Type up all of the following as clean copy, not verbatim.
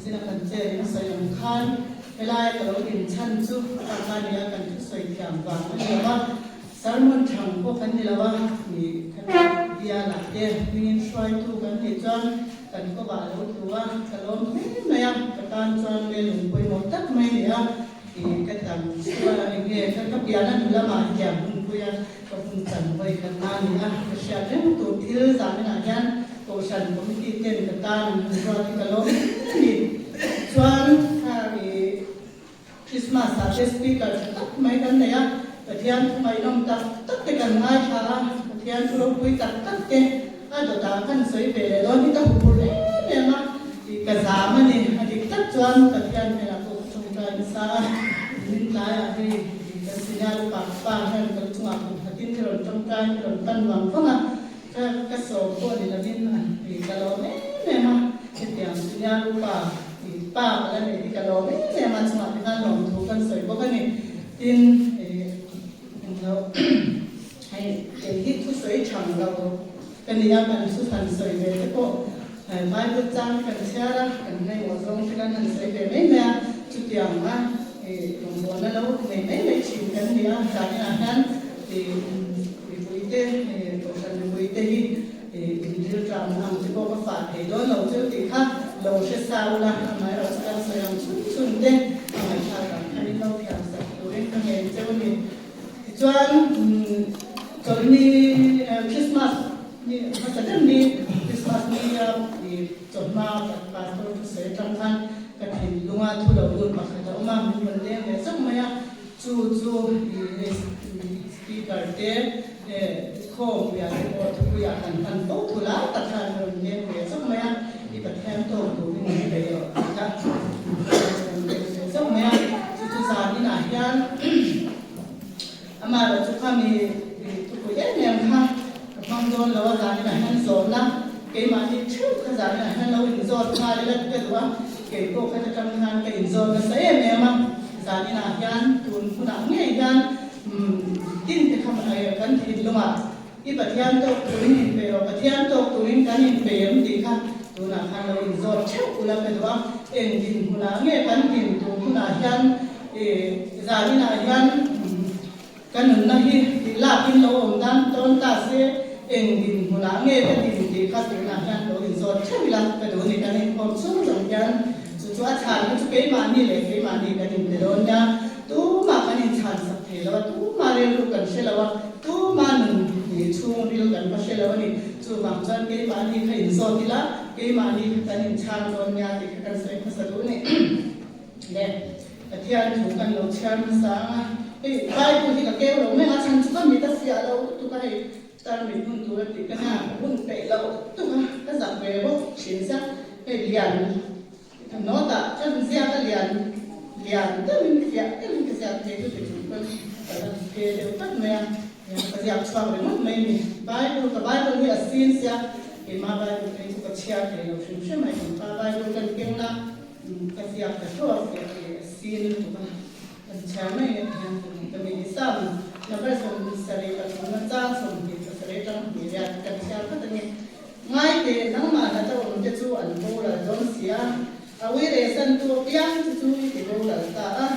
Nichina kan chair in sawi ang khan helai ka lo in chhan chu a ka nia kan thusawi thiam vang a ni lo a, sermon thang pawh kan ni lo a, ni khat bialah te hmingin hruaitu kan nih chuan kan kawvah a lo tlu a, ka lawm hle mai a, ka tan chuan lelung pawimawh tak mai a ni a, i ka tam chuan eng nge ka pian a hnu lamah hetiang hunpui a ka hun chan vawi khat na a ni a, ka hriat reng tur thil zaninah hian Kohhran committee ten ka tan an hun ruat hi ka lawm hle a ni. Chuan kha i Christmas ah te speaker tha tak mai kan nei a, Pathian thu ngaihnawm tak tak te kan ngaithla a, Pathian thu ropui tak tak te a dawtah kan sawi ve leh dawn hi ka huphurh em em a, i ka zam a ni. A dik tak chuan Pathian hmelah pawh ka tawngtai nasa a, min tlaiah hei kan senior upa pa hian ka lu chungah kut nghatin i rawn tawngtai i rawn pan vang vang a, Ka ka sawm pawh ni lovin an ti ka lawm em em a, hetiang chu nia upa i pa ka la neih hi ka lawm em em a, chungah te khan lawmthu kan sawi bawk a ni. Tin, ih englo hei kei hi thusawi thang lo ka ni a, kan thu han sawi ve te pawh Bible chang te kan chhiar a, kan ngaihmawh zawng te kan han sawi ve mai mai a, chutiang a ih rawngbawlna lo nei mai mai thin kan ni a, zaninah hian ih Mipuite, Kohhran mipuite hi inrilṭamna ang te pawh ka fah thei dawn lo cheu tih kha lo hre sa ula, amaherawh chu kan sawi ang chhun chhun te a ngaihthlak ang khan in lo thiam sak turin ka ngen cheu a ni. Tichuan, chawlhni Christmas ni hmasa deuh ni, Christmas ni a chawhma Pastor thusawi aṭang khan ka thinlunga thu lo lut pakhat a awm a, min rawn leng ve zawk mai a. Chu chu Speaker te khawm lian te pawh thupuiah kan hman fo thu lai tak khan a rawn leng ve zawk mai a, i Pathian tawk turin min bei rawh tih kha a rawn leng ve zawk mai a. Chu chu zan inah hian amaherawhchu kha mi thupui em em kha ka hmang dawn lo a, zan inah hian zawhna keimahni theuh kha zan inah hian lo inzawt nghal ila ka duh a, kei pawh kha ta tang khan ka inzawt nasa em em a, zan inah hian tun hunah ngei hian Tin te kha kan thinlungah i Pathian tawk turin inpe rawh, Pathian tawk turin kan inpe em tih kha tunah khan lo inzawt theuh ula ka duh a, eng dinhmunah nge kan din tur hunah hian i zaninah hian ka nunna hi tih lakin lo awm dan tawn ta se, eng dinhmunah nge ka din tih kha tunah hian lo inzawt theuh ila ka duh ni, kan inkhawm chung zawng hian chu chu a chhan kha chu keimahni leh keimahni kan inpe dawn nia. Tumah kan inchhan sak thei lo a, tumah rilru kan hre lo a, tumah nun ni chhung ril kan va hre lo a ni. Chuvang chuan keimahni kha inzawt ila, keimahni kha kan inchhan dawn nia tih kha kan sawi hmasa duh a ni. Le Pathian thu kan lo chhiar hmasa ang a, hei Bible hi ka keu lo mai a, chhan chu ka mit a fiah lo lutuk a, hei tarmit hun tur a tih ka nia, ka hun peih lo lutuk a, ka zak ve bawk thin sa, hei lian Note-ah ka ziak a lian lian deuhin fiah deuhin ka ziak thei chu ti chung pawn ka la pe deuh tlat mai a, ka ziak chhuak ringawt mai a ni. Bible ka Bible hi a sin sia, keimah Bible phei chu ka chhiar thei lo hrim hrim a, engpa Bible kan keng la ka ziak ta tho a fiah thei a sin lutuk a, kan chhiar mai nge ti hian ka mi ni sa number 73 chang 27 atang hnih riat kan chhiar khat a ni. Ngaite, nangmah hla ta awm te chu an boral dawn si a, a uire san tu apiang chu chu i ti boral ta a.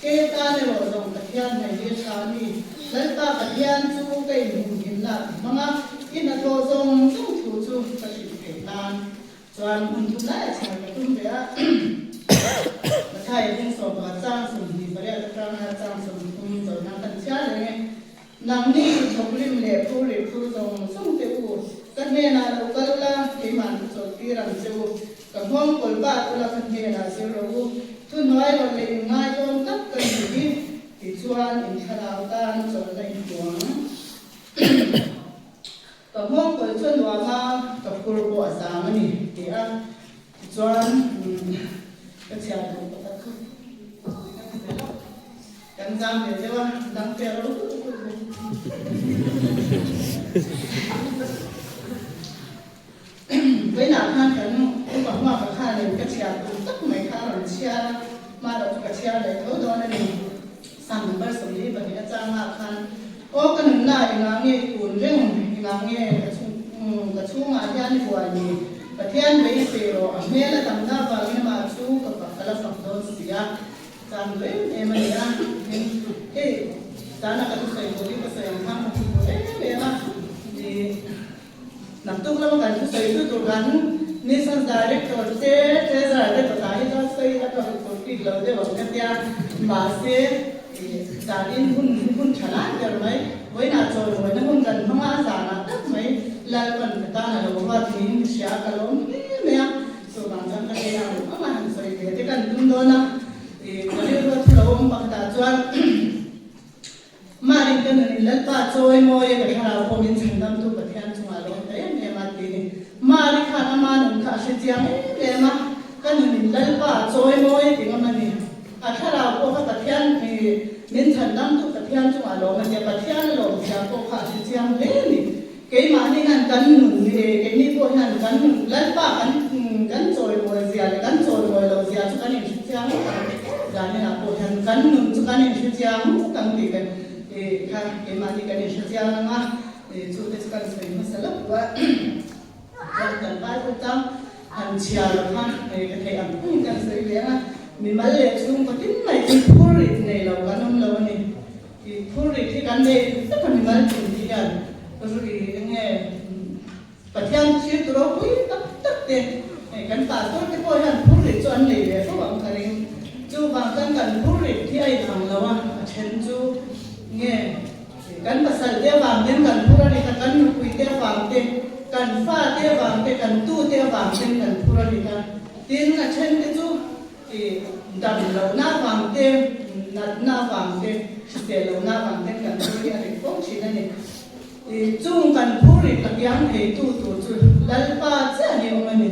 Ke tan erawh zawng Pathian hmei hi a tha a ni. Lalpa Pathian chu ka inhumhimna a ti hmang a, i hnathawh zawng zawng thu chu ka hrilh theih nan chuan hmun thum lai a chhiar ka tum ve a. Mathai hung 11 chang 28 atanga chang 30 chawlhna kan chhiar reng e. Nangni thawkrim leh phur ri phur zawng zawng te u, ka hnenah lo kal ula, keimah ka chawlhtir ang che u. Ka nghawng kawl bat ula ka hnenah zir rawh u, thuhnuai rawn leh inngai dawn tak ka ni hi, tichuan in thlarau tan chawlhna in hmu ang. Ka nghawng kawl chu a nuam a, ka phur pawh a zang a ni, ti a. Tichuan ka chhiar duh pakhat kha kan zam ve deuh a, dang pe ro lut lut mai. Vawiinah khan kan upa hmuaka khanin ka chhiar duh tak mai kha a rawn chhiar a, hma loh chu ka chhiar leh tho dawn a ni. Sam number 42 achangah khan, Aw ka nunna engah nge i kun reng, engah nge ka chhungah hian i buai ni? Pathian beisei rawh, a hmel a damna avangin amah. a, chang duh em em a ni a. Tin, hei tana ka thusawi tur hi ka sawi ang khan ka hmu duh em em a. Ih, naktuk lama kan thusawi tu tur kan Missions Director te, Treasurer te kawtah hi chuan sawi a ka huphurh bik lo deuh ang ka tia. Mahse, ih, zanin hun hi hun tha lai ber mai. Vawiinah chawimawina hun kan hmang a, a zanah tak mai Lalpan ka tan a lo ruat niin ka hria a, ka lawm hle mai a. Chuvang chuan ka hei ang ang a han sawi ve te kan tum dawn a, ih ka rilru a thu lo awm pakhatah chuan Marin ka nunin Lalpa chawi mawi e ka thlarau pawh min chhandamtu Pathian chungah lawm ta em em a ti ni. Mari khan ama nun kha a hre chiang em em a, ka nunin Lalpa chawi mawi e ti ngam a ni. A thlarau pawh kha Pathian ih min chhandamtu Pathian chungah lawm a ti a, Pathian a lawm zia pawh kha a hre chiang hle a ni. Keimahni hian kan nun e, keini pawh hian kan nun Lalpa kan kan chawimawi zia leh kan chawimawi loh zia chu kan inhre chiang ngawt ang. Zaninah pawh hian kan nun chu kan inhre chiang ngawt ang tih kan e kha keimahni kan inhre chiang ang a, e chu te chu kan sawi hmasa lawk duh a. Chuan kan Bible tang han chhiar kha e ka theih ang ang kan sawi ve ang a, mimal leh chhungkaw tin mai chu phurrit nei lo kan awm lo a ni. I phurrit hi kan nei vek a mimal tin te hian rui enge Pathian thil tu ropui tak tak te hei kan pastor te pawh hian phurrit chu an nei ve fo ang ka ring. Chuvang chuan kan phurrit hi a inang lo a, a then chu nge kan pasal te avang ten kan phur a ni ta, kan nupui te avang te, kan fa te avang te, kan tu te avang ten kan phur a ni ta. Tin a then te chu I dam lohna avang te, natna avang te, hrisel lohna avang ten kan phur hi a rit fo thin a ni. I chung kan phur rit a kiang theitu tur chu Lalpa chiah ni awm a ni.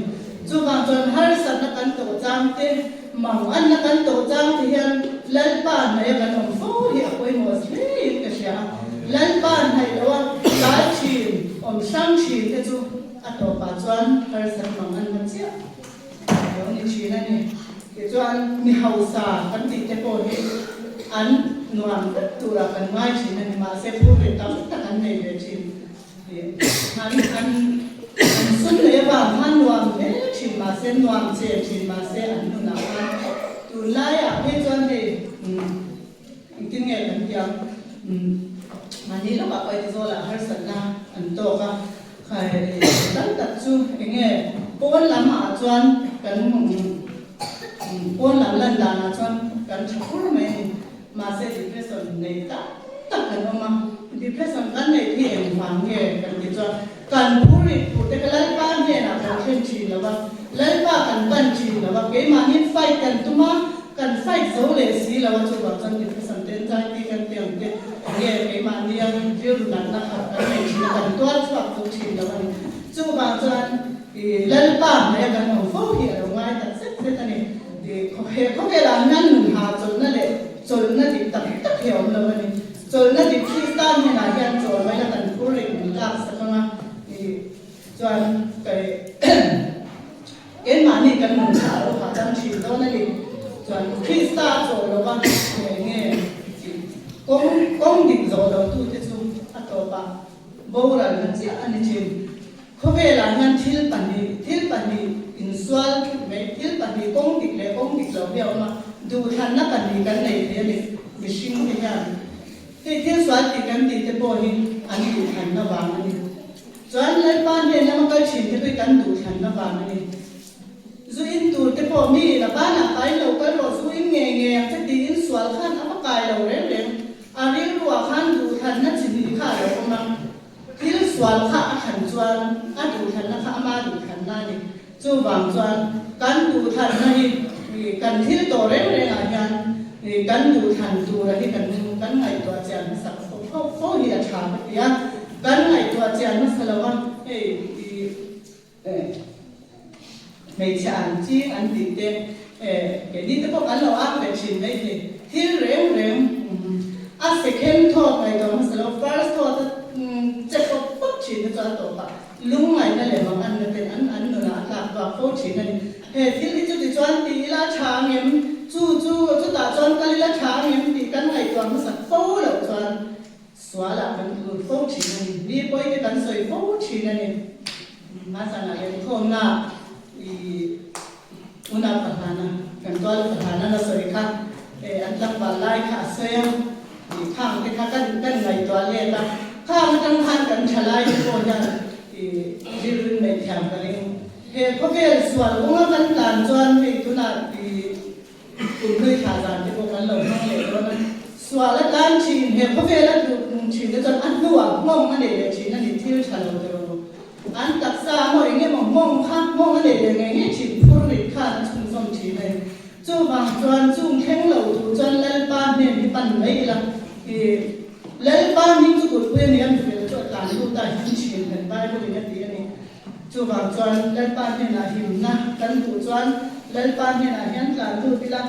Chuvang chuan harsatna kan tawh chang te, manganna kan tawh chang te hian Lalpa hnaih a kan awm fo hi a pawimawh hle in ka hria a. Lalpa hnaih loh a tlai thin, awm hrang thin te chu a tawpah chuan harsat manganna chiah. Lo ni thin a ni. Tichuan mi hausa kan tih te pawh hi an nuam vek turah kan ngai thin a ni. Mahse phurrit tam tak an nei ve thin. An an an sum nei avang khan nuam hle thin mahse nuam che thin mahse an nunah khan tunlaiah phei chuan hei engtin nge kan ti ang mahni lawkah pawh heti zawlah harsatna an tawk a. Khai tam tak chu eng nge pawn lam ah chuan kan pawn lam lan dan ah chuan kan tha fur mai a ni. Mahse depression nei tak tak kan awm a, depression kan neih hi eng vang nge kan ti chuan kan phur rit tur te ka Lalpa hnenah kan thlen thin lo a, Lalpa kan pan thin lo a, keimahni fight kan tum a, Kan fight zo leh si lo a chuvang chuan depression te anxiety kan ti ang te nge keimahnia rilru natna kha kan nei thin a kan tuar chhuak zo thin lo a ni. Chuvang chuan i Lalpa hnaia kan awm fo hi a lo ngai tak zet zet a ni. I he khawvelah hian nun ha chawlhna leh chawlhna dik tak tak hi a awm lo a ni. Chawlhna dik Krista hnenah hian chawl mai la kan phur reng min lak sak ang a i chuan kai Keimahni kan nun kha a lo hahdam thin dawn a ni. Chuan Krista a chawl lo va, nge nge tih kawng kawng dik zawh lo tute chu a tawpah boralna chiah a ni thin. Khawvelah hian thil pahnih thil pahnih insual mai thil pahnih kawng dik leh kawng dik lo hi a awm a, duhthlanna pahnih kan nei thei a ni mihring te hian. Hei thil sual tih kan tih te pawh hi an duhthlanna vang a ni. Chuan Lalpa hnen lama kal thin te pawh kan duh thlanna vang a ni. Zu in tur te pawh mi la banah kai lo kal rawh zu in ngei ngei ang che tiin sual khan a va kai lo reng reng. A rilruah khan duh thlanna chi hnih kha a lo awm a. Thil sual kha a thlan chuan a duh thlanna kha ama duh thlanna a ni. Chuvang chuan kan duh thlanna hi kan thil tawh reng rengah hian kan duh thlan tura hi kan kan ngaihtuah chian hmasak fo fo hi a tha ka ti a. Kan ngaihtuah chian hmasa lo a, hei i hmeichhia an ching an tih te keini te pawh kan lo ak ve thin mai thei. Thil reng reng a second thought ngaihtuah hmasa lo, first thought a che pawp pawp thin te chu a tawp a. Lungngaihna leh manganna ten an an nunah a tlak vak fo thin a ni. He thil hi chuti chuan ti ila tha ang em? Chu chu chutah chuan kal ila tha ang em tih kan ngaihtuah hmasak fo loh chuan sualah kan lut fo thin a ni. Mi pawi te kan sawi fo thin a ni. Hmasana lenkhawmna i unau pahlana kan. kan tual pahana la sawi kha an tlangval lai kha a sawi a, ih khang te kha kan kan ngaihtuah let a, khang atang khan kan tha lai te pawh hian ih rilrin neih thiam ka ring. He khawvel sual kawnga kan tlan chuan hei tunah ih Kumhlui thla zan te pawh kan lo hmang leh dawn a, sual a tlan thin, he khawvel a tluk thin te chuan a hnuah nghawng a nei leh thin a ni, thil tha lo te rawh. An taksa maw eng emaw nghawng kha nghawng a nei leh ngei ngei thin, phur rit khan a chhunzawm thin a ni. Chuvang chuan chung thleng lo tur chuan Lalpa hnen hi pan mai ila, i Lalpa hming chu kulhpui a ni a, mifel chu a tlan lut a, him thin kan Bible in a ti a ni. Chuvang chuan Lalpa hnenah himna kan duh chuan Lalpa hnenah hian tlan lut ila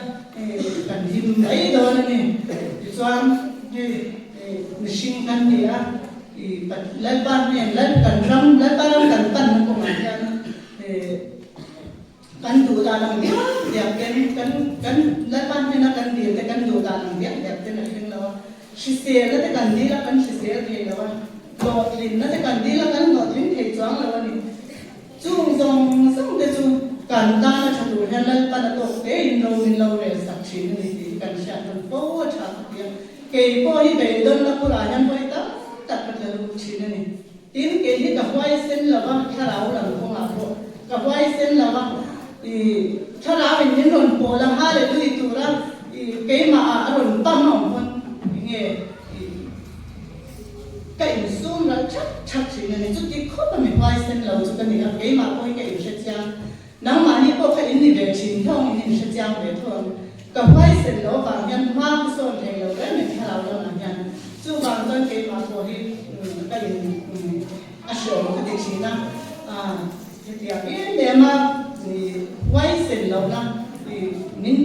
kan him mai dawn a ni. Tichuan hei mihring kan ni a, Lalpa hnen Lal kan ram Lalpa ram kan panna kawngah hian kan duh dan ang diak diak ten kan kan Lalpa hnena kan dil te kan duh dan ang diak diak ten a thleng lo a. Hriselna te kan dil a, kan hrisel thei lo a, hlawhtlinna te kan dil a, kan hlawhtling thei chuang lo a ni. Chung zawng zawng te chu kan tan a tha tur hian Lalpan a tawk te in ro min lo rel sak thin a ni tih hi kan hriat hman fo a tha ka ti a. Kei pawh hi beidawnna phurah hian vawi tam tak ka tla lut thin a ni. Tin, kei hi ka huaisen lo va, thlarau lam kawngah pawh ka huaisen lo va, i thlarau in min rawn pawl a, Hallelui tura i keimah ah a rawn pam a awm pawn enge i ka insum ral thak thak thin a ni. Chuti khawp a mi huaisen lo chu ka ni a, keimah pawh hi ka inhrechiang. Nangmahni pawh kha in ni ve thin thawng in inhrechiang ve tho ang. Ka huaisen loh avang hian hma ka sawn thei lo reng reng thlarau lamah hian. Chuvang chuan keimah pawh hi ka in a hreawm ka ti thin a. Hetiang em em a huaisen lohna min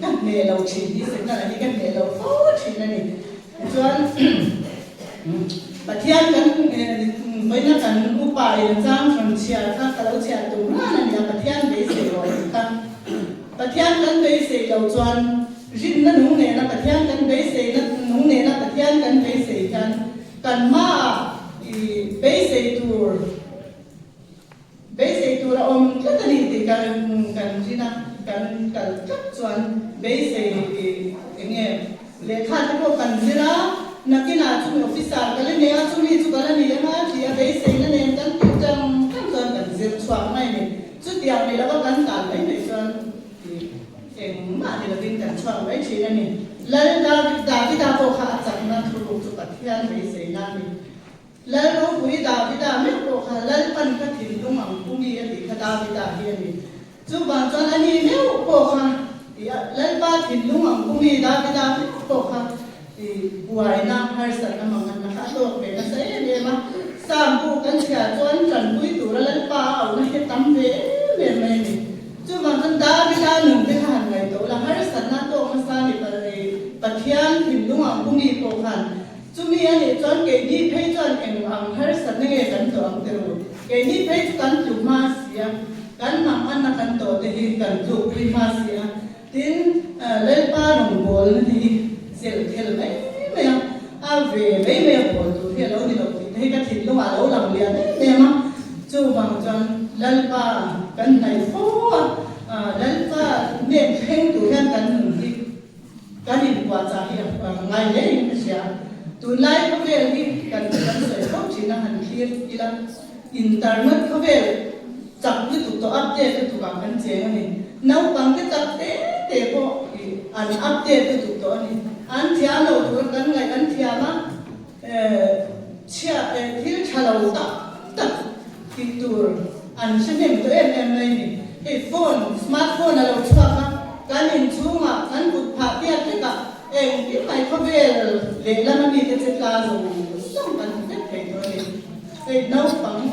ka hneh lo thin hi Setana hi ka hneh lo fo thin a ni. Tichuan Pathian kan vawiina kan upa in a chang hran chhiar kha ka lo chhiar tum ran a nia, Pathian beisei rawh tih kha. Pathian kan beisei lo chuan rinna nung nena Pathian kan beiseina nung nena Pathian kan beisei hian kan hmaah i beisei tur Beisei tur a awm tlat a ni tih kan kan rin a, kan kal tlat chuan beisei eng nge lehkha te pawh kan zir a, nakinah chumi officer ka la nei a, chumi chu ka la ni anga tih a beiseina nen kan tih tang tang chuan kan zir chhuak mai a ni. Chutiang ni lova kan kal mai mai chuan engmah ni lovin kan chhuak mai thin a ni. Lal David Davida pawh kha a chakna thuruk chu Pathian beiseina a ni. Lal ropui Davida meuh pawh kha Lalpan ka thinlung ang pu mi a tih kha Davida hi a ni. Chuvang chuan a ni meuh pawh kha tih a Lalpa thinlung ang pu mi Davida meuh pawh kha tih buaina harsatna manganna kha a tawk ve nasa em em a. Sam bu kan chhiar chuan tanpui tura Lalpa a auhna hi a tam ve em em mai a ni. Chuvang chuan Davida nun te kha han ngaihtuah ula harsatna a tawk nasa a ni Pathian thinlung ang pu mi pawh khan Chumi a nih chuan keini phei chuan eng ang harsatna nge kan tawh ang tiru? Keini phei chu kan tluk hma si a, kan manganna kan tawh te hi kan tlukpui hma si a, tin Lalpa rawngbawlna te hi zilh thel mai mai a, a ve mai mai a bawl tur hi a lo ni lo tih te hi ka thinlungah a lo lang lian em em a. Chuvang chuan Lalpa kan hnaih fo a, Lalpa nen thleng tur hian kan nun hi Kan inpuahchah hi a ngai hle in ka hria. Tunlai khawvel hi kan kan sawi fo thin a, han thlir ila internet khawvel chak lutuk tawh update lutuk ah kan cheng a ni. Naupang te chak te te pawh i an update lutuk tawh a ni. An thiam lo tur kan ngaih an thiam a, chhia thil tha lo tak tak tih tur an hre hnem tawh em em mai a ni. Hei phone, smart phone a lo chhuak a, kan inchhungah kan kut phah piat vekah engtin mai khawvel lehlam a mite che tla zawng zawng kan hmu vek thei tawh a ni. Hei naupang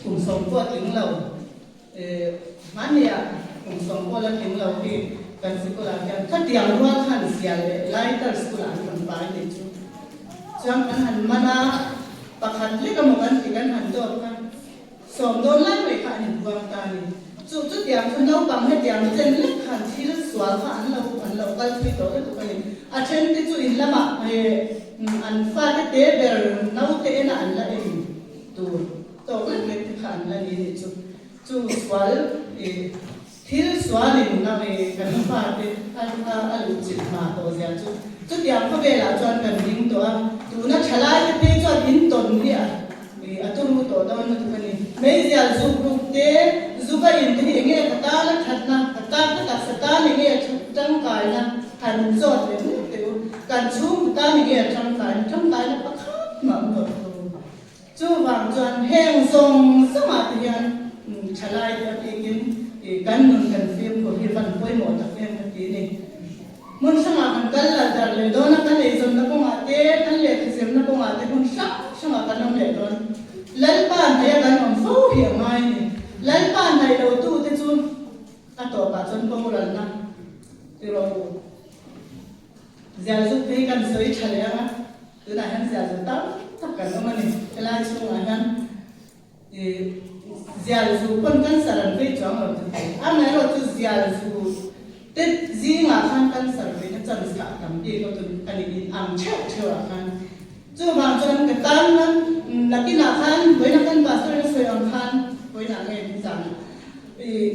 kum sawmkua tling lo. Hmania kum sawmkawl a tling lo hi kan sikul-ah hian khatiang rual khan zial leh lighter school-ah an rawn pai tih chu chuan kan han man a, pakhat lek emaw kan ti kan han dawp kha sawm dawn lai mai kha an inbuang ta a ni. Chu chutiang chu naupang hetiang chen lek khan thil sual kha an lo an lo kal thui tawh lutuk a ni. A then te chu in lamah an fate te ber naute enah an la en tur. Tawk lek lek te kha an la ni nih chu. Chu sual i Thil sualin na ve kan fate a a luhchilh hma tawh zia chu chutiang khawvelah chuan kan ding tawh a, tuna thalai te phei chuan in tawn hi a a turu tawh dawn lutuk a ni. Meizial zuk ruk te, zuk a in te hi enge ka tan a thatna, ka tan ka taksa tan enge a tangkaina han zawt leh mek teh u, kan chhungkaw tan enge a tangkaina, tangkaina pakhat mah an zawt lo. Chuvang chuan heng zawng zawngah te hian thalai te a bikin kan nun kan fimkhur hi van pawimawh tak em ka ti ni. Hmun hrangah kan kal lal dar leh dawn a, kan eizawnna kawngah te, kan lehkha zirna kawngah te hmun hrang hrangah kan awm leh dawn. Lalpa hnaih a kan awm fo hi a ngai ni. Lalpa hnaih lo tu te chu a tawpah chuan boralna ti rawh u. Zialzuk te hi kan sawi tha leh ang a. Tunah hian zialzu tam tak kan awm a ni. Helai chhungah hian ih zialzu pawn cancer an vei chuang lo ti thei. Amaherawh chu zialzu te zingah khan cancer veina chance kha a tam bik lo tun kan in ang theuh theuh ah khan. Chuvang chuan ka tan na nakinah khan vawiina khan pastor in a sawi ang khan vawiinah nge min zan a ih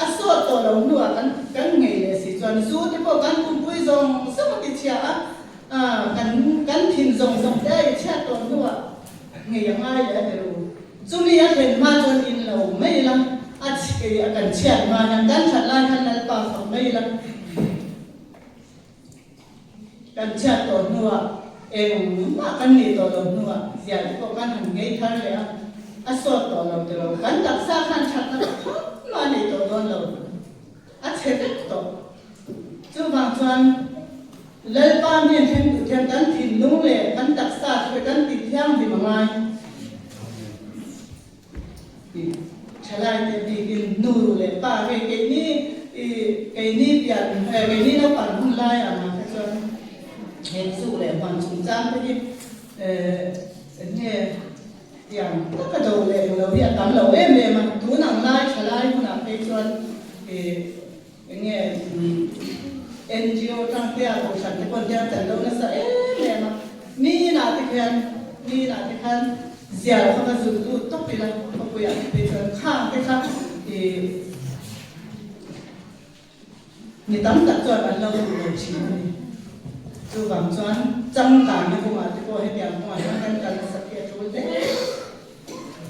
a sawt tawh lo hnuah kan kan ngei leh si chuan zu te pawh kan pumpui zawng zawng a ti chhia a. Kan kan thin zawng zawng te a inchhiat tawh hnuah ngei a ngai leh a ti ru. Chumi a thlen hma chuan in lo mai ila, a chhi a kan chhiat hma hian kan that lai khan Lalpa fak mai ila. Kan chhiat tawh hnuah engmah kan nih tawh lo hnuah ziah te pawh kan han ngei thar leh a, a sawt tawh lo ti lo. Kan taksa khan thatna pakhat mah a nei tawh dawn lo. A chhe vek tawh. Chuvang chuan Lalpa hnen thleng duh hian kan thinlung leh kan taksa te kan tih thianghlim a ngai tih thalai te bikin nu leh pa hei keini keini pian keini naupang hun lai ang ah kha chuan heng zuk leh hman chungchang te hi enge Tiang taka do leh eng lo hi a tam lo em em a, tun ang lai tha lai hunah phei chuan ih eng nge NGO tangtea kohhran te pawn hian kan lo nasa em em a, mi inah te khian mi inah te khan zial kha va zut lut tawp ila khawpuiah te phei chuan khang te kha ih Mi tam tak chuan an lo duh lo thin a ni. Chuvang chuan changkanna kawngah te pawh hetiang kawngah hian kan kal nasa khi a tul hle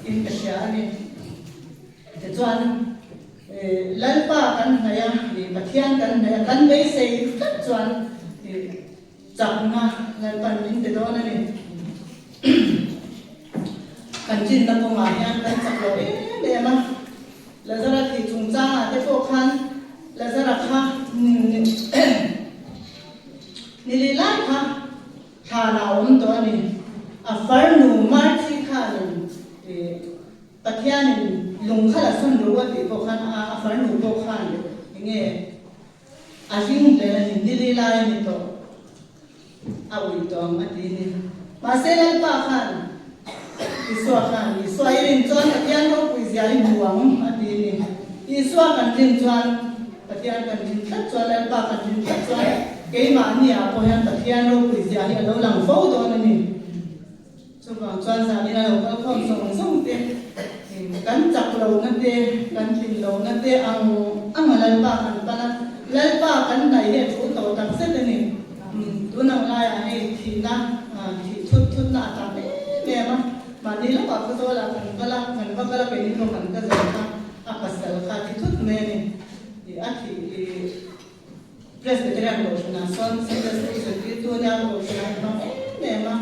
in ka hria a ni. Tichuan Lalpa kan hnaih a, Pathian kan hnaih a, kan beisei tlat chuan chakna Lalpan min pe dawn a ni. Kan rinna kawngah hian kan chak lo em em a. Lazara thih chungchangah te pawh khan Lazara kha ni leh lai kha thlan a awm tawh a ni. A farnu Marthi khanin Pathianin lung kha la sawn ru a tih pawh khan a farnu pawh khan enge a hling hle a ni, ni leh lai a ni tawh. A ui tawng a ti ni. Mahse Lalpa khan Isua khan Isua i rin chuan Pathian ropui zia i hmu ang a ti ni. Isua kan rin chuan Pathian kan rin tlat chuan Lalpa kan rin tlat chuan keimahni ah pawh hian Pathian ropui zia hi a lo lang fo dawn a ni. Chuvang chuan zanin a lo kal khawm zawng zawng te kan chak lohna te, kan tlin lohna te ang ang a Lalpa kan pan a, Lalpa kan hnaih hi a thu tawh tak zet a ni. Tun ang laiah hei thihna, thih thut thutna a tam em em a, mahni lawkah khawzawlah kan kal a, kan va kal a keini pawh kan ka zawn kha a pasal kha a thi thut mai a ni. A thih Presbyterian Kohhranah sawn Sunday School zirtirtu a nia, Kohhranah a inhmang em em a.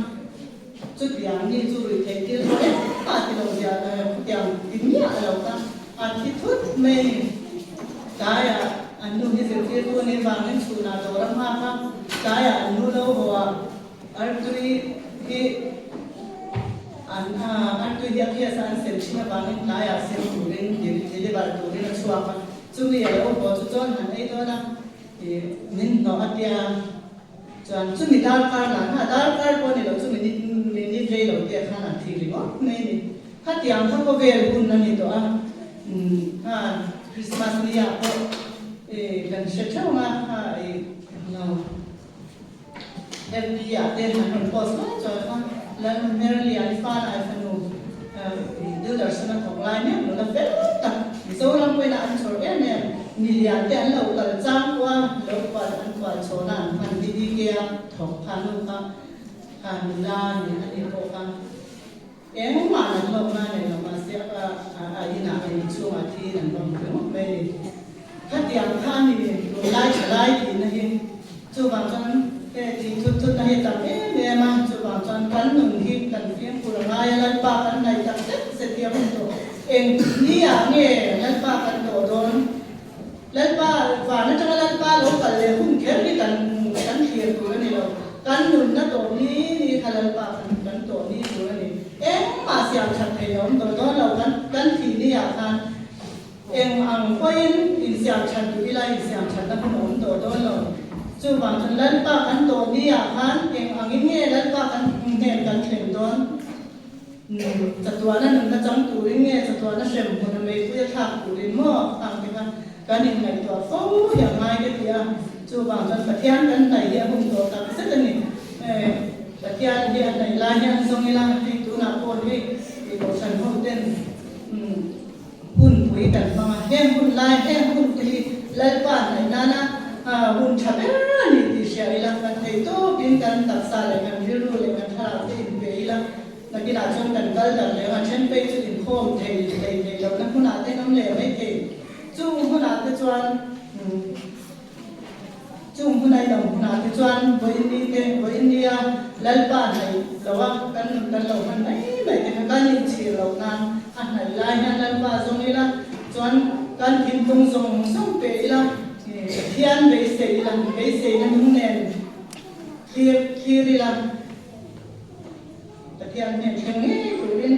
Chutiang ni chu ruih theih thil pawh engmah ti lo zia khutiang ti miah lo kha a thi thut mai a ni. Tlaiah an nu hi zirtirtu a nih vangin chhunah dawr a nghak a, tlaiah an nu lo haw a, artui hi an artui hi a phias a an sem thin avangin tlaiah sem turin deliver turin a chhuak a. Chumi a lo haw chu chuan han ei dawn a, ih min hnawh a tia chuan chumi darkar lah kha darkar pawh a ni lo chu minute minute rei lo te ah khan an thi ringawt mai a ni. Khatiang kha khawvel hun a ni tawh a, umm kha Christmas ni ah pawh ih kan hre theuh ang a kha ih lo FB ah te han rawn post mai chuan kha Lal Merlian Fanai fanu Doordarshan a thawk lai mek nula fel tak Mizoram pawhin a an chhawr em em. lian te an lo kal chang pawh a lo kual an kual chhawn a an hman DDK a thawk kha nu kha kha nula ni a ni pawh kha engmah an hlawkna nei lo mahse a a inah a inchhungah thiin an va hmu ringawt mai a ni. Khatiang kha a ni tunlai thalai tihna hi chuvang chuan he thih thut thutna hi a tam em em a, chuvang chuan kan nun hi kan fimkhur a ngai a, Lalpa kan hnaih tak zet zet hi a hun tawh. Eng ni ah nge Lalpa kan tawh dawn? Lalpa, van atanga Lalpa lo kal leh hun kher hi kan kan thlir tur a ni lo. Kan nunna tawh ni ni kha Lalpa kan kan tawh ni tur a ni. Engmah siam that theih a awm tawh dawn lo kan kan thih ni ah khan. Eng ang pawhin insiam that duh ila insiam thatna hun a awm tawh dawn lo. Chuvang chuan Lalpa kan tawh ni ah khan eng angin nge Lalpa kan hnen kan thlen dawn? Chatuahna nunna chang turin nge chatuahna hrem hmun a meipui a thlak turin maw? Ang te kha kan inngaihtuah fo hi a ngai ka ti a. Chuvang chuan Pathian kan hnaih hi a hun tawh tak zet a ni. Pathian hi a hnaih lai hian zawng ila hei tunah pawh hei Kohhran ho ten Hunpui kan hmang a, heng hun lai, heng hun te hi Lalpa hnaih nana hun tha ber a ni tih hria ila, kan thei tawpin kan taksa leh kan rilru leh kan thlarau te inpe ila, nakinah chuan kan kal darh leh ang a, then phei chu inkhawm thei thei thei lohna hmunah te an awm leh mai thei. Chung hunah te chuan. Chung hunai dang hunah te chuan vawiin te, vawiin nia Lalpa hnaih lo a kan nun kan lo hman mai mai te kha kan inchhir loh nan a hnaih lai hian Lalpa zawng ila chuan kan thinlung zawng zawng pe ila, Pathian beisei ila, beiseina nung nen thlir thlir ila, Pathian hnen thleng ngei turin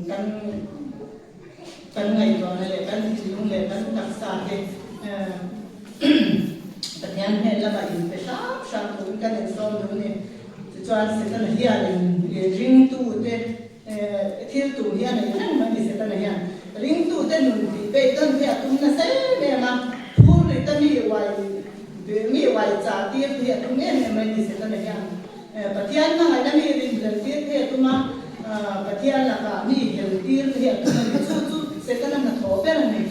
kan Kan ngaihtuahna leh kan thinlung leh kan taksa te Pathian hnen lamah inpe hram hram turin kan insawm duh a ni. Tichuan Setana hianin ringtute thil tum hi a nei reng mai a ni. Setana hian ringtute nun tih peih dawn hi a tum nasa em em a, phur rita mi uai mi uai chah tir hi a tum em em mai a ni Setana hian. Pathian hmangaihna mi rinhlelh tir te hi a tum a, Pathian lakah mi hel tir te hi a tum a ni. Chu chu Setana hnathawh ber a ni.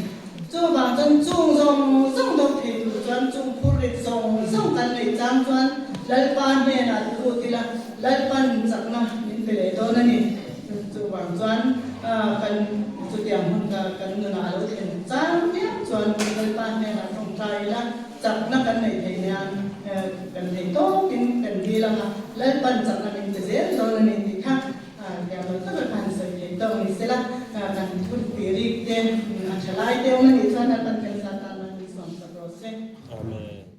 Chuvang chuan chung zawng zawng do thei tur chuan chung phurrit zawng zawng kan neih chang chuan Lalpa hnenah lut ila Lalpan chakna min pe leh dawn a ni. Chuvang chuan kan chutiang hun kha kan nunah a lo thlen chang piang chuan Lalpa hnenah tawngtai ila, Chakna kan neih theih nan kan theih tawkin kan dil ang a, Lalpan chakna min pe zel dawn a ni tih kha thiam lo tak a khan sawi theih tawk ni sela, kan thu tih rik te a tha lai te awm a nih chuan Lalpan kan sa tan a min sawm sak rawh se. Amen.